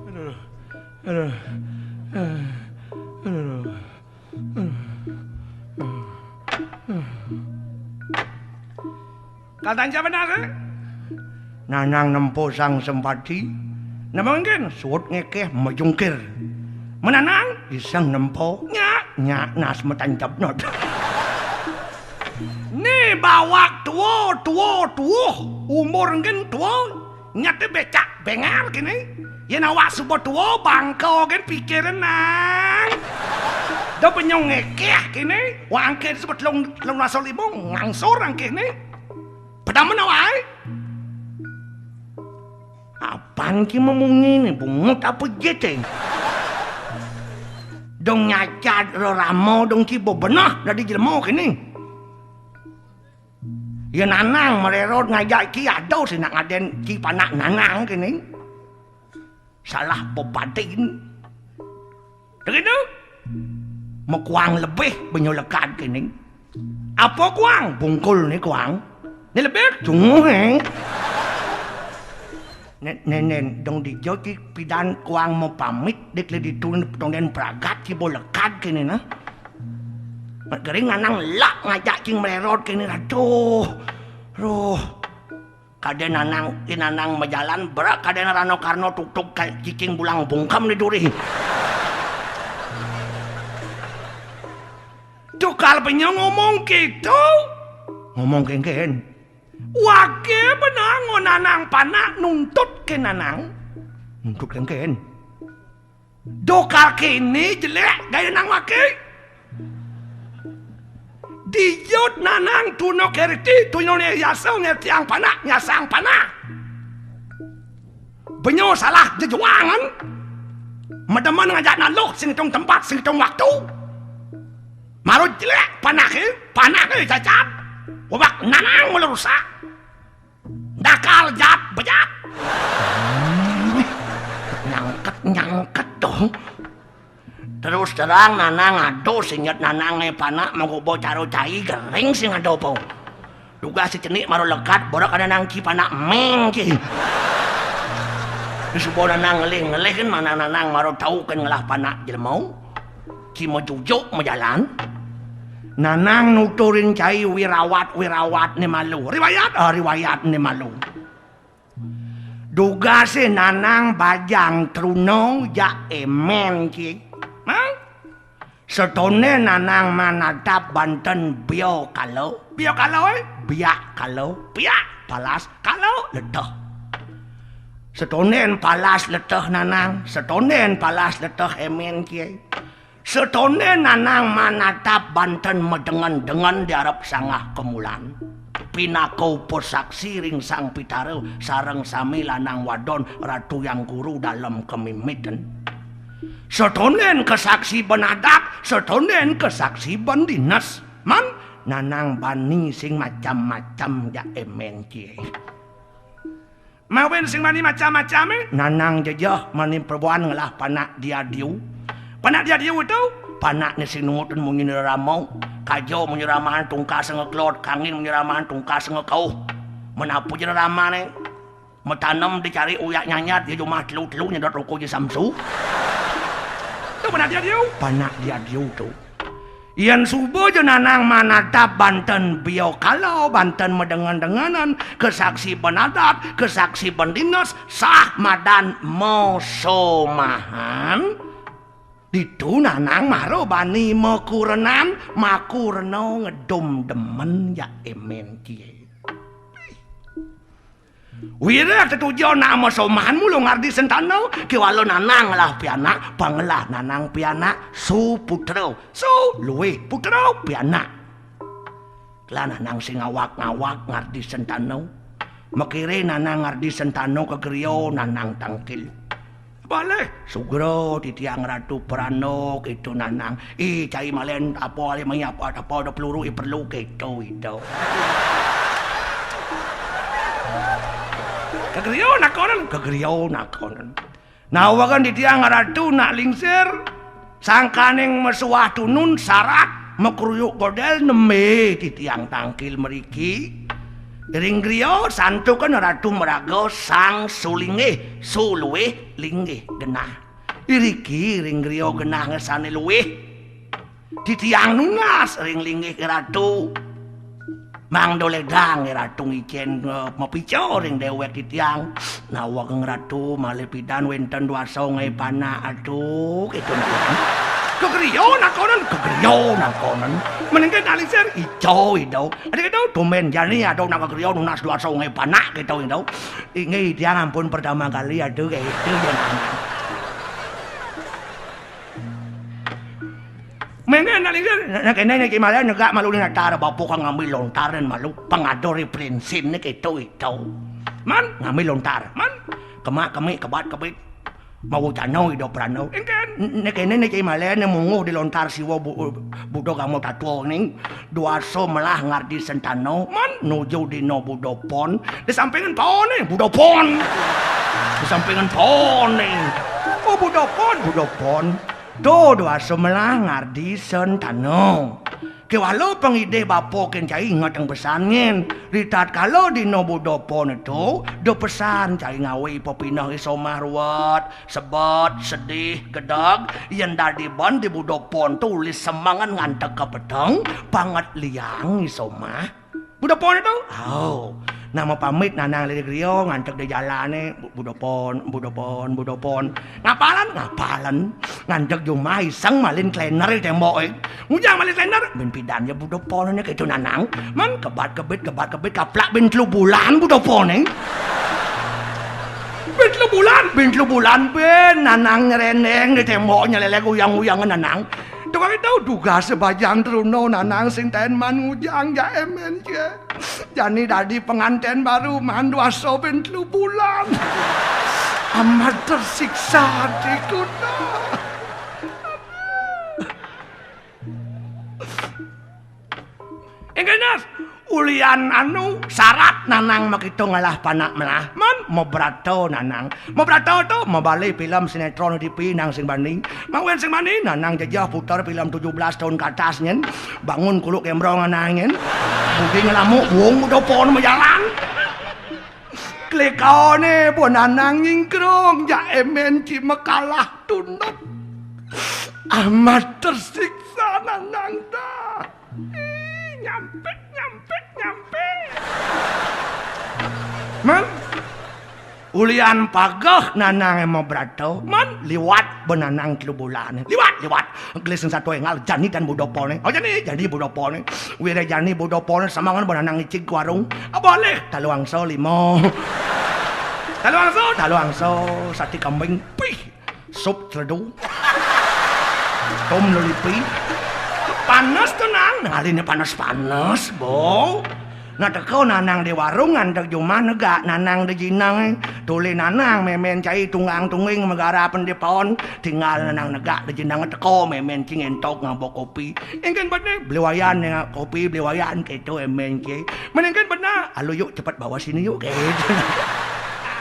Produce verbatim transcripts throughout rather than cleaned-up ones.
Aduh, aduh, eh, aduh, aduh, aduh. Kadanja benar, eh? Nanang nempo Sang Sempati. Nama engkin? Suud ngekeh majungkir. Menanang iseng nempo. Nya, nya, nas metancap not. Ni bawak tua, tua, tuuh. Umur engkin tua. Nyate becak bengar kini. Yen awak suba tua, bangka gen pikirin nang. Da benyong ngekeh kini. Wangke sebut telung, telung rasa lima, ngangsur angkeh ni. Pedamen awai. Apan ki memunyi ni, bungut apa jete? Dong nyajat rerama, dong ki bebenah dadi jelema kini. Ya nanang mererot ngajak ki ada sing nak ngaden ki panak nanang kini. Salah bebatin. Begitu. Mekuang lebih benyo lekad kini. Apa kuang? Bungkul ni kuang. Ni lebih? Cunguh, eh. Nen, nen, nen, dong dijo ki pidan kuang mapamit, dik le ditun petonden pragat ki bo lekad kini nah. Mat gering nanang lak ngajak king mererot kini, aduh. Roh. Kaden nanang, inanang majalan, berak kaden Rano Karno tuktug ka-, kiking bulang bungkem di duri. Tukal benyo ngomong kitu. Ngomong kengken. Wake benang nanang panak nuntut ke nanang. Nuntut kengken. Dokal kene jelek gaya nang wake. Dijut nanang tuna kerti, tuna ne yasa ne tiang panak, nyasang panak. Benyo salah jejuangan. Medemen ngajak naluh sing itung tempat, sing itung waktu. Maru jelek panak e, panak e cacat. Wabak nanang mula rusak. Dakal jat bejat. Nyangket, nyangket dong. Terus terang, nanang ado sing nyet nanang e panak maguba cara cai gering sing ado po. Dugas si cenik maru lekat, borak ada nang ki panak meng ki. Disuba nanang ngelih-ngelih kan, mana nanang maru tau kan ngelah panak jelema. Ki majujuk majalan. Nanang nuturin cai wirawat-wirawat ne malu. Riwayat, ah, riwayat ne malu. Dugase nanang bajang truna jak emen ki. Mang? Setone nanang manatap banten bia kala. Bia kala, eh? Biak kala. Biak. Palas kala leteh. Setonden palas leteh nanang, setonden palas leteh emen ki. Setonden nanang manatap banten madengen-dengen di arep Sangah Kemulan. Pinaka upasaksi ring Sang Pitara sareng sami lanang wadon Ratu Hyang Guru dalem kamimiten. Setonden kasaksi ben adat, setonden kasaksi ben dines. Man, nanang bani sing macam-macam jak emen ki. Mawen sing bani macam-macam, eh? Nanang jejeh mani perbuan ngelah panak diadiu. Panak diadiu tu, panak ne sing nurut munyi ne rama. Kaja munyi rama tungkas ngeklot, kangin munyi rama tungkas ngekauh. Menapu je rama ne? Metanem dicari uyak nyanyat, ya jumah telu-telu nyedot roko je samsu. Tu panak diadiu. Panak diadiu tu. Yén suba ja Nanang manatap banten biakala, banten madengen-dengenan, kasaksiban adat, kasaksiban dinas, sah madan masomahan. Ditu Nanang mara bani makurenan, makurena ngedum demen, ya, emén cie. Wira tetujon nak masomahan mula ngardi sentana, kiwala Nanang ngelah pianak, pangelah Nanang pianak, suputra, suluih putra pianak. Kelah Nanang sing ngawag-ngawag ngardi sentana. Makire Nanang ngardi sentana ka griya Nanang tangkil. Balih, sugra titiang Ratu Prana, keto Nanang. Ih, cai malen apa ale mai apa, apa ada peluru, ih, perlu keto ida. Ka griya nakonen, ka griya nakonen. Nawegan titiang Ratu nak lingsir, sangkaning mesuah tunun sarat makruyuk godel nembe titiang tangkil mriki. Ring griya santukan Ratu maraga sang sulinggih, suluih linggih genah. Iriki ring griya genah ngesane luih. Titiang nunas ring linggih Ratu. Mangda ledang Ratu ngicen, eh, mapica ring dewek titiang. Naweg Ratu malih pidan wenten duasa ngae panak Ratu, keto titiang. Ka griya nakonen, ka griya nakonen. Meningke nalisir ijo ido. Adi keto tumben jani ada nak ka griya nunas duasa ngae panak keto ido. Inggih, tiang ampun pertama kali, aduh, kayak itu, jangan. Mengke nak linggir, nak kene ni Ki Malen negak malu ni natar, bapa kang ngambil lontar dan malu pengador di prinsip ni keto itu. Man, ngambil lontar, man, kemak kemik kebat kebit. Mau cano ido perano. Engken. Nak kene ni Ki Malen ni munguh di lontar siwa bu, budo kamu tatwa ni. Duasa melah ngardi sentana, man nuju dina Buda Pon. Di sampingan pone Buda Pon. Di sampingan pone. Oh, Buda Pon, Buda Pon. To duasa melah ngardi sentana. Kewala pangidih bapa ken cai ingetang pesan nyen. Ritatkala dina Buda Pon itu, do pesan cai ngawi pepineh isomah ruwet. Sebet, sedih, gedeg, yen dadi ban di Buda Pon tu uli semengan ngantek ka peteng, banget liang isomah. Buda Pon tu? Oh. Nama pamit Nanang lili griya ngantek di jalane, Bu-, Buda Pon, Buda Pon, Buda Pon. Ngapalan? Ngapalan. Ngantek jumah iseng malin klener di tembok, eh. Ngujang malin klener, bin pidan ya Buda Pon ni keto Nanang. Man kebat kebit, kebat kebit, kaplak bin telu bulan Buda Pon ni. Bin telu bulan, bin telu bulan, bin Nanang nyerendeng di tembok nyeleleh goyang-goyangan Nanang. Tukang itu tugas sebajang teruna Nanang sing taen man ngujang ja emen je. Jani dadi penganten baru man duasa bin telu bulan. Amat tersiksa hatiku, nah. Enggal nas, ulian anu syarat Nanang makita ngalah panak melah. Man, mabrata Nanang. Mabrata tu mabali film sinetron T V nang sing bani. Mawen sing bani Nanang jejeh puter film tujuh belas tahun ke atas nyen. Bangun kuluk gembrong Nanang nyen. Budi ngelamuk buung Buda Pon majalan. Klikane pun Nanang nyingkrong, jak emen ci makalah tunduk. Amat tersiksa Nanang dah. Ih, nyampe, nyampe, nyampe. Man, ulian pageh Nanang ema brato. Man, liwat benanang telu bulan. Liwat, liwat. Gelis satu engal jani dan Buda Pon ni. Oh, jani, jani Buda Pon ni. Wira jani Buda Pon ni semangan benanang icig ke warung. Ah, boleh, talu angsa lima. Talu angsa, talu angsa, sati kambing. Pih, sup celedu. Tom lelipi. Panas tu, Nang. Nang aline panas-panas, Bo. Nah, teka Nanang di warung ngantek jumah negak Nanang di jinang. Tuli Nanang memen cai tunggang-tungging megara pendipon. Tinggal Nanang negak di jinang teka memen ci ngentok ngabok kopi. Engken bene beli wayan dengan kopi, beli wayan keto emen ci. Menengken bena, alu yuk cepat bawa sini yuk keto.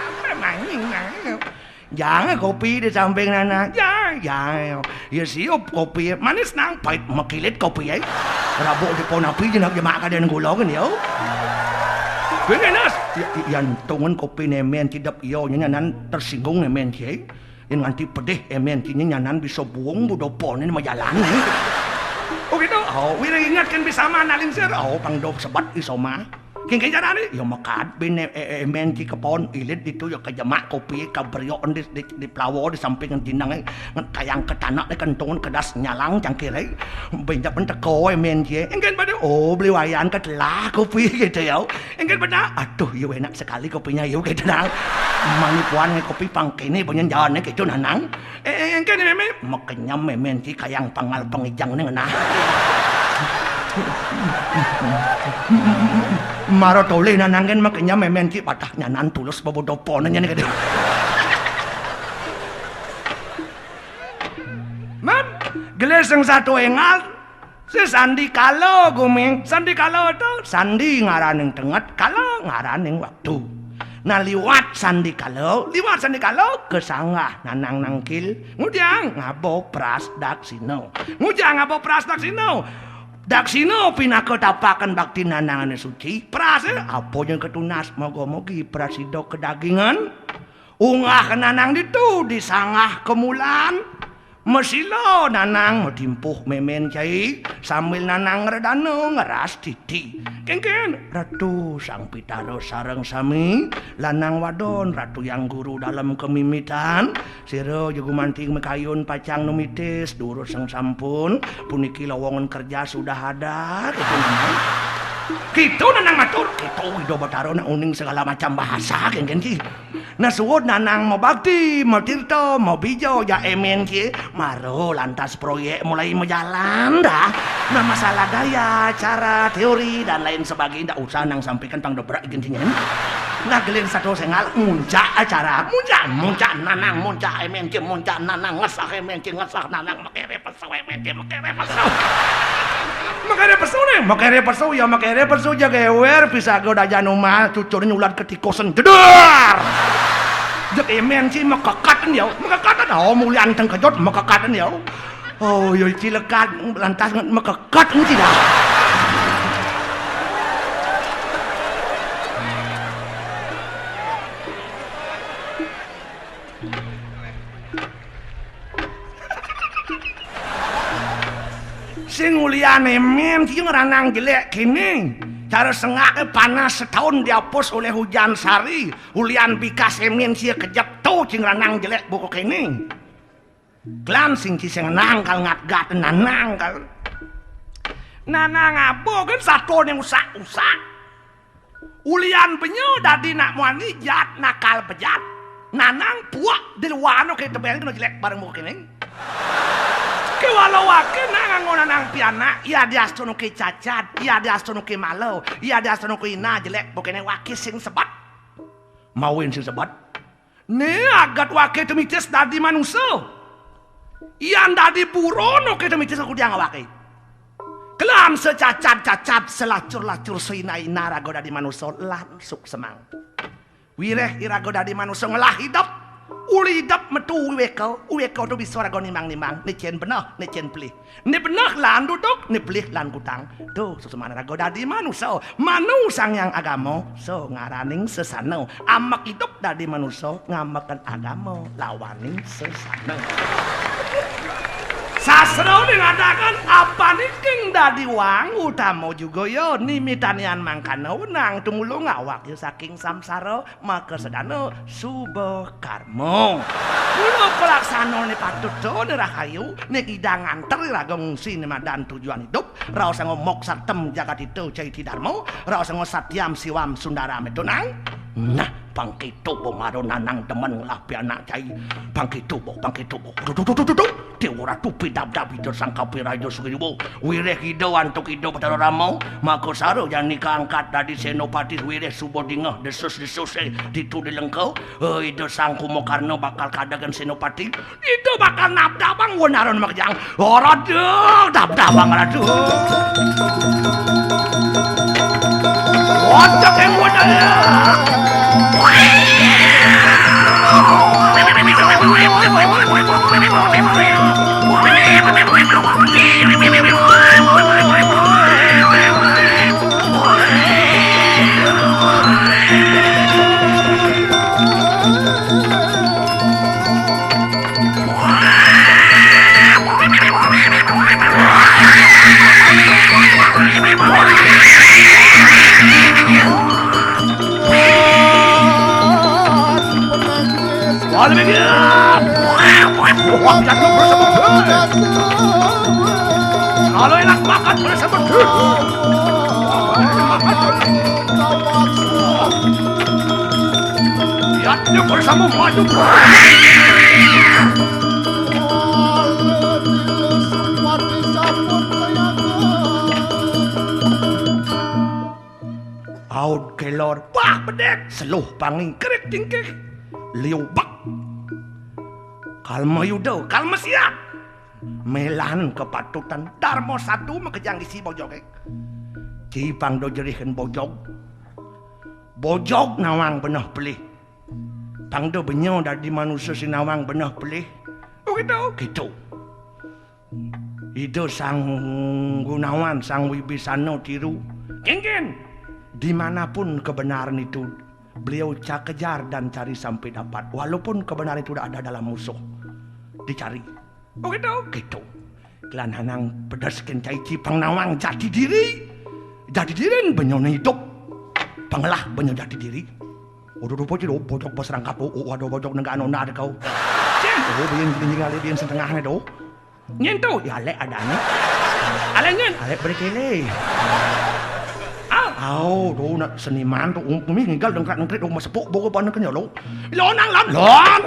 Apa maning, Nang? Jangan kopi di samping Nanang. Ya, ya, ya. Ya siup kopi. Manis, Nang, pahit mekilit kopi, eh. Rabuk di pohon api jenak jemak kaden gula kan, ya. Bini nas. Ya, ya, tungan kopi nemen cidep iyo nyanyanan tersinggung nemen ci, eh. Yang nganti pedih emen ci nyanyanan bisa buung Buda Pon ni majalan, eh. Oh gitu. Oh, wireh inget kén bisa mah nalingsir. Oh, pang do sebet iso mah. Kéngkén carané? Ya mekad bin, eh, eh, mén ci kepon ilit ditu ya kejemak kopi kabrioken di, di, di plawo di samping tindange. Nget kayang ketanek né kentungan kedas nyalang cangkire. Benjak penteko mén ci. Engkén pada, oh, beli wayan ketelah kopi gitu ya. Engkén pada, aduh, ya enak sekali kopinya ya gitu nah. Mani puan kopi pang kéné penyen jawané gitu nanang. Eh, eh, engkén mémé, makenyem mémén ci kayang pangal pengijang né ngenah. Mara tolih nanangin makenyem mémén ci patah nyanan tulus bebodoponé nyén gedé. Man, gelis sing sato éngal, si sandi kala guming, sandi kala to, sandi ngaraning tenget, kala ngaraning waktu. Nah, liwat sandi kala, liwat sandi kala, kasanggah nanang nangkil, ngujang ngaba pras daksina. Ngujang ngaba pras daksina. Daksina pinaka tapakan bakti nanang ané suci, prasé apa yen katunas, moga-mogi prasida kadagingan. Unggah nanang ditu disanggah kemulan. Masila nanang matimpuh mémén cai, sambil nanang ngredana ngeras titi. Kéngkén, Ratu Sang Pitara sareng sami, lanang wadon, Ratu Hyang Guru dalem kamimitan, sira ja gumanti makayun pacang numitis, durus sang sampun, puniki lowongan kerja sudah ada, gitu nanang. Gitu nanang matur, gitu Ida Batara nak uning segala macam bahasa, kéngkén ci. Nah, suud nanang mabakti, matirta, mabija, ja émén ké, mara lantas proyek mulai majalan dah. Nah, masalah gaya, cara, teori, dan lain sebagainya, ndak usah nang sampaikan pang dobrak gén ci nyén. Nah, gelin satu sengal, muncak acara, muncak, muncak nanang, muncak émén ké, muncak nanang, ngesah émén ké, ngesah nanang, makéré pesu, émén ké, makéré pesu. Makéré pesu né, makéré pesu, ya makéré pesu, ja géwér, pisaga dajan umah, cucurné nyulat ke tikosen, jedar. Jeg émén ci makekatan ya, makekatan. Oh, mulian tengkejut makekatan ya. Oh, ya ci lekat lantas nget makekatan ci dah. Sing ulian émén ci ngranang jelék kéné. Cara sengak panas setahun dihapus oleh hujan sari. Ulian bikas émén ci kejep to ci ngranang jelék buka kéné. Klan sing ci sing nangkal ngatgat nanangkal. Nanang abo kan satoné usak-usak. Ulian benya dadi nak muani jat nakal bejat. Nanang puak di luar no kita bel kena jelék bareng buka kéné. Kéwala waké nak nganggo nanang pianak, ya diastono ké cacat, ya diastono ké malo, ya diastono ké ina jelék buka kéné waké sing sebat. Mawin sing sebat. Né agat waké temitis dadi manusa. Yan dadi buron oké temitis kudiang waké. Kelam secacat-cacat, selacur-lacur, seina-ina raga dadi manusa lan suksemang. Wiréh iraga dadi manusa ngelah idep. Uli idep metu wiwéka, wiwéka tu bisa raga nimbang-nimbang, né cén beneh, né cén pelih. Né beneh lan duduk, né pelih lan kutang. Tuh, susuman raga dadi manusa. Manu Sang Hyang Agama, so ngaraning sesana. Amek idup dadi manusa, ngameken agama, lawaning sesana. Sastra ning ngatakan, apaniking dadi wang utama juga ya, nimitanian mangkana wenang tumulung awak ya saking samsara. Maka sedana suba karma. Mula palaksanané patut to né rahayu, né kidang nganter iraga ngungsi né madan tujuan idup, raosanga moksartem jagatita caiti darma, raosanga satyam siwam sundaram éto nang. Nah, pang kéto bo mara nanang demen ngelah pianak cai. Pang kéto bo, pang kéto bo. Duh, duh, duh, duh, duh, duh. Déwa Ratu pidabdab Ida Sang Kaping Raja Sugriwa. Wiréh Ida antuk Ida Batara Rama, maka sara jani kaangkat dadi sénopati wiréh suba dingeh desus-desusé ditu di Lengka. Eh, Ida Sang Kumakarna bakal kadegan sénopati. Ida bakal nabdabang wenara makejang. Ora duh, dabdabang Ratu. Wajak yang wajak. Kalau enak makan bersama. Lihatnya bersama maju. Aud kelor, bah, bedek, seluh pangi, kerik tingkih, liu bek. Kalma yuda, kalma siap. Melan kepatutan, darma satu makejang isi bojoge. Cipang do jerihken bojog. Bojog nawang beneh pelih. Pang do benya dadi manusa sinawang beneh pelih. Oh, gitu. Gitu. Ida Sang Gunawan, Sang Wibisana tiru. Kengken. Dimanapun kebenaran itu, beliau ca-, kejar dan cari sampai dapat. Walaupun kebenaran itu dah ada dalam musuh. Dicari. Oh, gitu. Gitu. Kelanhanang pedes kencai cipang nawang jati diri. Jati dirin benyone hidup. Pengelah benyo jati diri. Udah rupa ci do, bojok bos rangkap, oh, oh, ada bojok negak nona ada kau. Cing, oh, biyen gini ngali biyen setengahnya do. Nyen tu, ya alek adanya. Alek nyen, alek berkele. Au, au, tu nak seniman tu, um, umi ngigal dengkrak dengkrik tu, masepuk bogo bana kenyalo. Lonang lam, lon.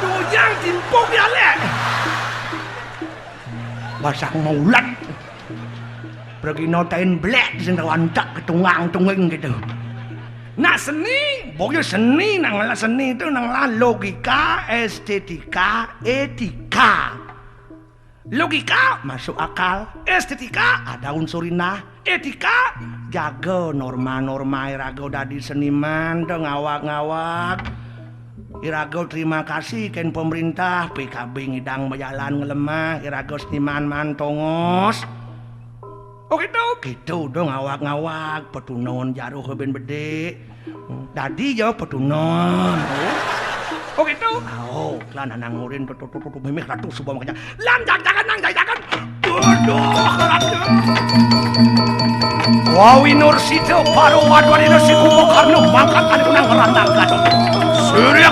Duyang timpuk ya, Lek. Basang maulat. Pergi notain belek sing wantak ketunggang tunggang gitu. Nah, seni, boyo seni, nang lah seni itu nang lah logika, estetika, etika. Logika masuk akal, estetika ada unsur indah, etika jaga norma-norma raga dadi seniman, dong ngawak-ngawak. Iraga terima kasih kén pemerintah, P K B ngidang majalan nglemah, iraga seniman maan tongos. Oh gitu? Gitu dong, ngawag-ngawag, petunon jaruh bén bedé. Dadi ya petunon. Oh gitu? Oh, lan anang urin tuh, tuh, tuh, tuh, mimih ratu suba makanya. Lan jagjagan nang jagjagan. Waduh, ratu. Wawi nursida para wadwanina si Kumbhakarna mangkat anu nang randang gadot. Surya.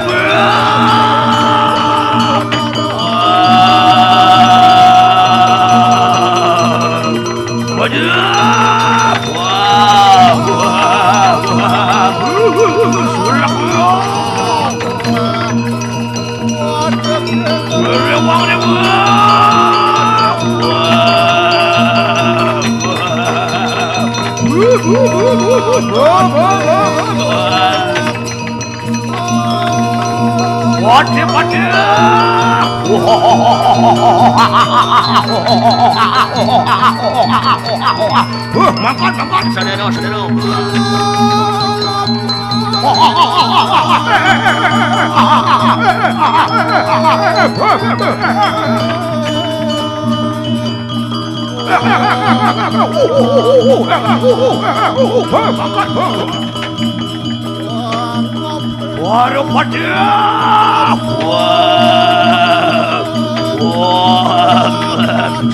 Wajib. Wah, wah, wah. Surya. Surya, wah, wah. Waduh, waduh. Wah, mangkat, mangkat. Sadero, sadero. Waduh, waduh. Wah. Wah.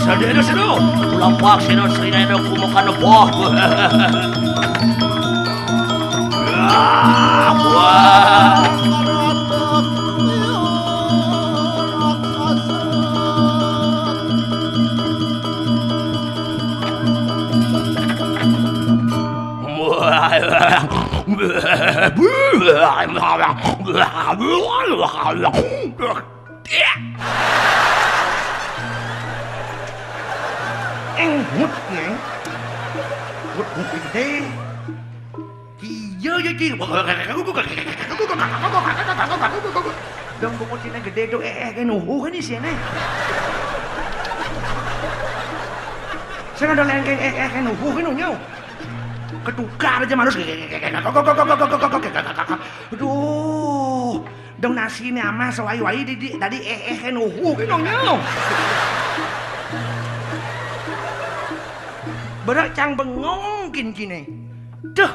Sadero, sadero. Lapak sira srina kumokan apa? Wah. Wah. Engut, Nyai. Engut, engut gedé. Iya, iya, iya. Dong, kucingnya gedé tuh, eh, eh, nuhu kan isinya. Saya ada lengkeng, eh, eh, nuhu kan, nyau. Ketukar aja manus. Aduh, dong nasi ini ama sewai-wai di, di, tadi, eh, eh, nuhu kan, nyau. Berak cang bengong kin kine. Duh.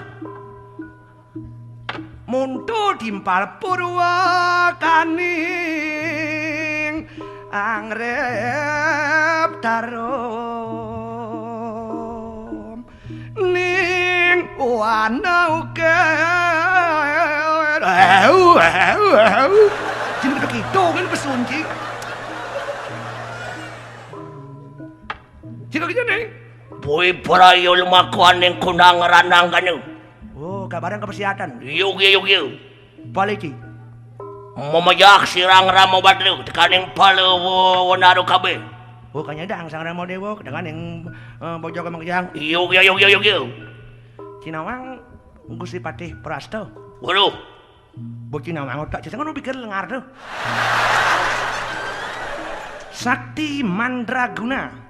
Monto timpal purwakaning angrep tarum ning wana uker. Au, au, au. Jeneng begitu kan pesunci. Jika kerja nih. Boy Brayo lemaku aning kunang ranang kanu. Oh, kabarang kepersiatan. Yugya, yugya. Paleci. Mamajak sirang rama badlu tekaning pala wo-, wonaru kabeh. Oh, kanyadang Sang Rama Dewa tekaning, eh, bojo kemang jang. Yugya, yugya, yugya. Cinawang Gusti Patih Prasta. Waduh. Bocah nawang otak cacing anu pikir lengar tuh. Sakti Mandraguna.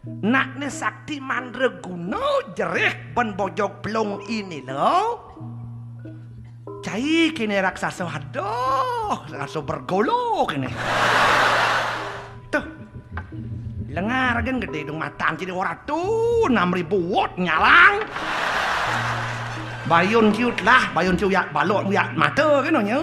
Nakne Sakti Mandraguna jerih ben bojog pelung ini lo. Cai kene raksasa, aduh, raksasa bergolo kene. Tuh. Lengar gen gede dong matan jadi ora tuh enam ribu watt nyalang. Bayun ciut lah, bayun ciut yak balok yak mata kene nya.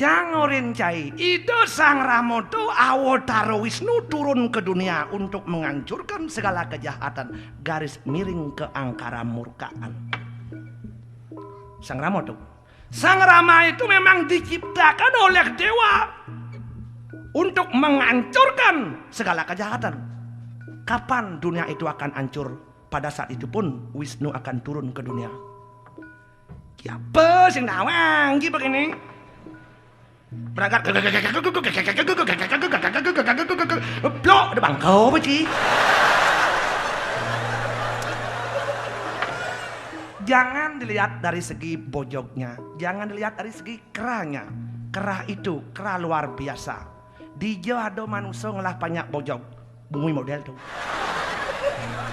Jangorin cai, Ida Sang Rama tu Awatara Wisnu turun ke dunia untuk menghancurkan segala kejahatan, garis miring keangkaramurkaan. Sang Rama tu. Sang Rama itu memang diciptakan oleh dewa untuk menghancurkan segala kejahatan. Kapan dunia itu akan hancur? Pada saat itu pun Wisnu akan turun ke dunia. Siapa sing nawang ki begini? Berangkat. Blok, ada bangkau apa, Ci? Jangan dilihat dari segi bojognya, jangan dilihat dari segi kerahnya. Kerah itu, kerah luar biasa. Dija ada manusia ngelah banyak bojog. Bumi model tu.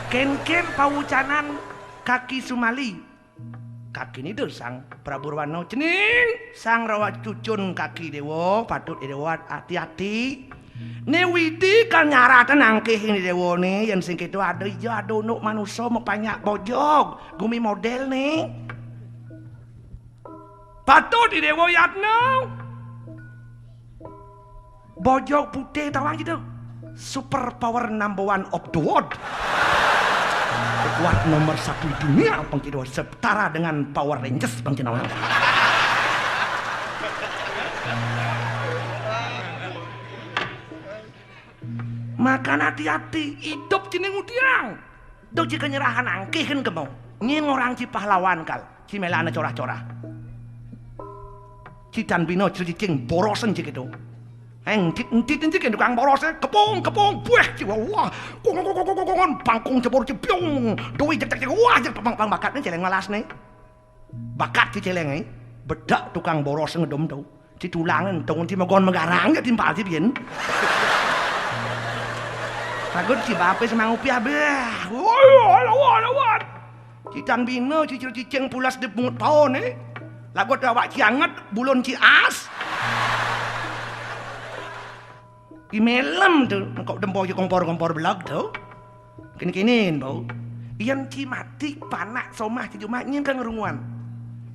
Ken-ken pawucanan kaki Sumali. Kaki ni tu sang Prabu Rawana cening, sang rawa cucun kaki dewa, patut dewa hati-hati. Ni widi kal nyaratan angkih ni dewa ni, yen sing keto ada ija ada unduk manusa mapanyak bojog, gumi model ni. Patut di dewa yatna. Bojog putih tawang gitu. Super power number one of the world. Kuat nomor satu dunia pengkido setara dengan Power Rangers pengkido. Makan hati-hati, hidup cine ngudiang. Dok ci kenyerahan angkihin kemo. Nyen orang ci pahlawan kal, ci melana corah-corah. Ci tan bina ci cicing borosen ci gitu. Eng tit tit tit tukang borose kepung kepung buah ci wah wah. Kong kong kong kong kong pangkung cebur cepiung. Doi jek jek jek wah jek pang pang bakat ni celeng malas ni. Bakat ci celeng ni. Bedak tukang boros ngedom tu. Ci tulangan tong ci megon megarang ya timpal ci bien. Ragut ci bape semang upiah beh. Woi, lawan lawan. Ci tan bina cicil cicing pulas di pungut paon eh. Lagut awak ci anget bulun ci as. Imelem tu engkau dempo ci kompor-kompor belag tu. Kini-kini bau. Iyan ci mati panak somah ci jumat nyen kang runguan.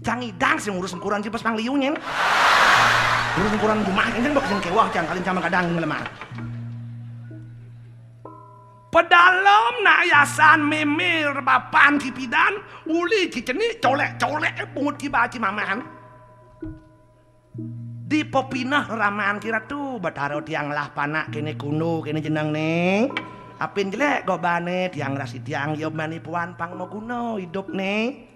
Cang idang sing ngurus sengkuran ci pas pang liu nyen. Ngurus sengkuran jumah nyen bak sing kewah cang kalin cama kadang ngelemah. Pedalem nak yasan meme rebapan ci pidan, uli ci cenik, colek-colek pungut ci baci mamahan. Di pepinah raman kira tu, betara tiang lah panak kene kuno, kene jeneng ne. Apin jelek gobane, tiang rasi tiang yo mani puan pang maguna hidup ne.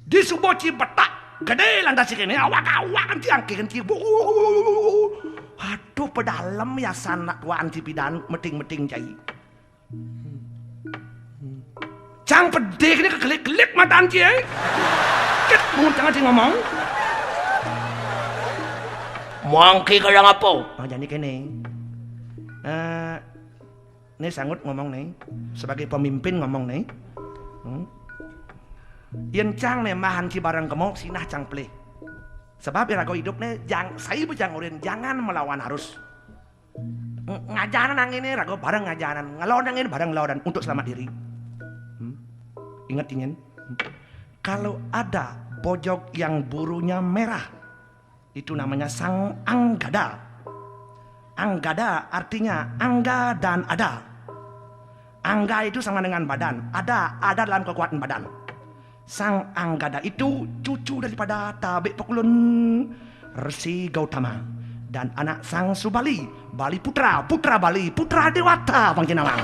Di subuh ci betak, gede lantas ci kene, awak-awak kan tiang kene ci. Aduh, pedalem yasan nak tuan ci pidan, meting-meting cai. Cang pedih ni kekelik-kelik matan ci eh. Kit, bungut cang aja ngomong. Mangki kaya ngapa? Oh, jadi kene. Eh, ni sangut ngomong ni. Sebagai pemimpin ngomong ni. Hmm. Yen cang ne mahan ci bareng kemo, sinah cang pelih. Sebab yen raga hidup ne, jang, sai bejang urin, jangan melawan arus. Ng-, ngajanan angin ni raga bareng ngajanan, ngelon angin bareng ngelon untuk selamat diri. Hmm? Ingat ingin, kalau ada bojog yang burunya merah, itu namanya sang anggada. Anggada artinya angga dan ada. Angga itu sama dengan badan, ada, ada dalam kekuatan badan. Sang Anggada itu cucu daripada Tabik Pakulun Resi Gautama dan anak Sang Subali, Bali Putra, Putra Bali, Putra Dewata, Bang Jinawang.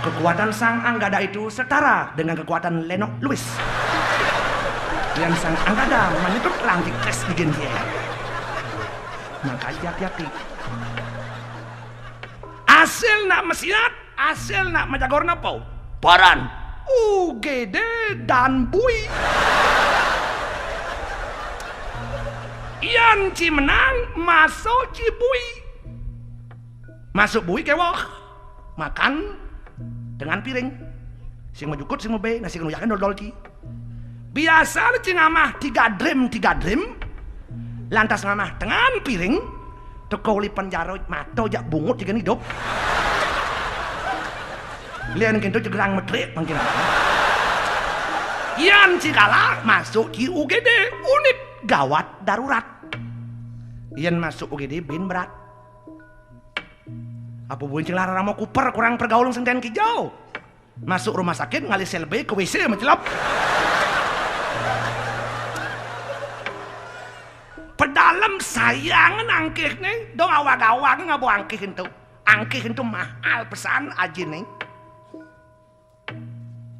Kekuatan Sang Anggada itu setara dengan kekuatan Lenok Lewis. Yang Sang Anggada menyedot langkik tes di dia. Maka hati-hati. Hasil nak mesiat, hasil nak majagor napa? Baran. U G D dan bui. Iyan ci menang, masuk ci bui. Masuk bui kewah. Makan dengan piring. Sing majukut, sing mabe, nasi kenu yakin dol-dol ci. Biasa le ci ngamah tiga drim, tiga drim. Lantas ngamah tengan piring, teko uli penjara mato jak bungut ci gen hidup. Lian kento jegerang metrik mangkin. Iyan ci kalah masuk ci U G D, unit gawat darurat. Iyan masuk U G D bin berat. Apa buin cing lara rama kuper kurang pergaulan senten kijau. Masuk rumah sakit ngalih sel B ke W C mencelap. Pedalem sayang angkih ni, dong awag-awag ngabo angkih ento. Angkih ento mahal pesan aji ni.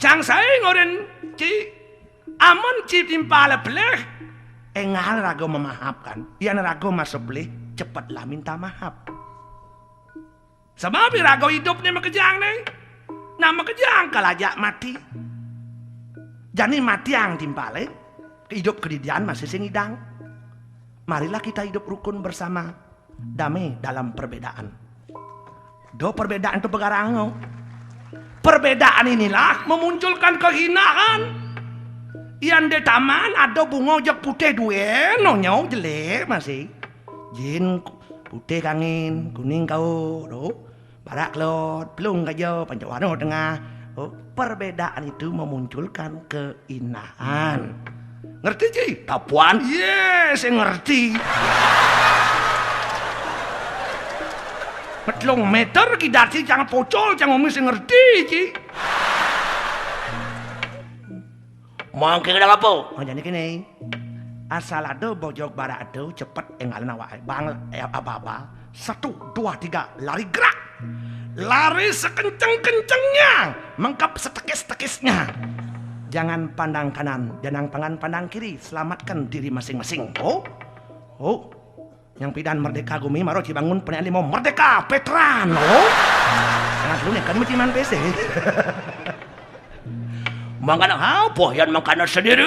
Cang sai ngorin ci, amun ci timpal pelih, engal raga memaafkan. Yan raga masuk pelih, cepatlah minta maaf. Sebab iraga hidup ni makejang ni. Nah, makejang kalajak mati. Jani mati ang timpale, hidup kedidian masih sing idang. Marilah kita hidup rukun bersama, damai dalam perbedaan. Do perbedaan tu begarang. Perbedaan inilah memunculkan kehinaan. Yan di taman ada bunga jak putih due, nonyo jelek masih. Jin putih kangin, kuning kau, tu. Barak kelot, pelung kaja, pancak warna tengah. Oh, perbedaan itu memunculkan keinahan. Ngerti, Ci? Tapuan? Ye, saya ngerti. Metelung meter kidat, Ci, jangan pocol, jangan ngomong saya ngerti, Ci. Mangke kena apa? Oh, jadi kini. Asal ada bojok barak tu cepet enggalan awak. Bang, eh, apa-apa. Satu, dua, tiga, lari gerak. Lari sekenceng-kencengnya, mengkap setekis-tekisnya. Jangan pandang kanan, jangan pangan pandang kiri, selamatkan diri masing-masing. Oh, oh, yang pidan merdeka gumi, maro Ci bangun penian limo merdeka veteran. Oh, jangan dulu nih, kan meciman P C. Mangkana apa yan mangkana sendiri?